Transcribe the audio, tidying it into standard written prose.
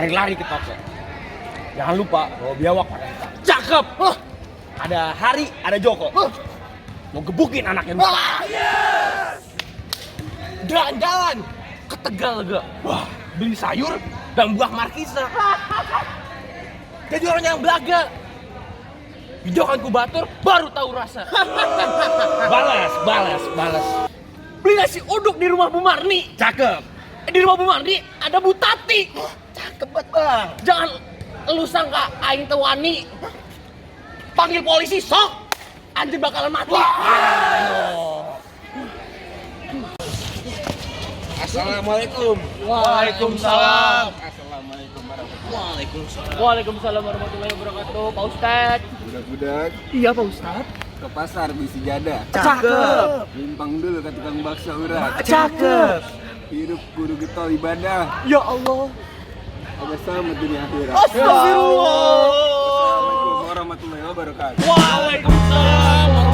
Lari-lari ke toko. Jangan lupa bawa biawak pada kita. Cakep. Ada Hari, ada Joko. Mau gebukin anaknya. Wah, yes. Jalan-jalan ke Tegalega. Wah, beli sayur dan buah markisa. Jadi orang yang belaga. Hijaukan kubatur baru tahu rasa. Balas, balas, balas. Beli nasi uduk di rumah Bu Marni. Cakep. Di rumah Bu Marni ada Bu Tati. Cakep banget, Bang. Jangan lu sangka aing teu wani. Panggil polisi sok. Anjing bakalan mati. Ayo. Assalamualaikum. Waalaikumsalam. Assalamualaikum warahmatullahi. Waalaikumsalam. Waalaikumsalam warahmatullahi wabarakatuh. Pak Ustad. Budak-budak Iya, Pak Ustad. ke pasar beli sejadah. Cakep. Limpang dulu ke tukang bakso urat. Cakep. Hirup kudu getol ibadah. Ya Allah. Agar selamat dunia akhirat. Astagfirullah. Assalamualaikum warahmatullahi wabarakatuh. Waalaikumsalam.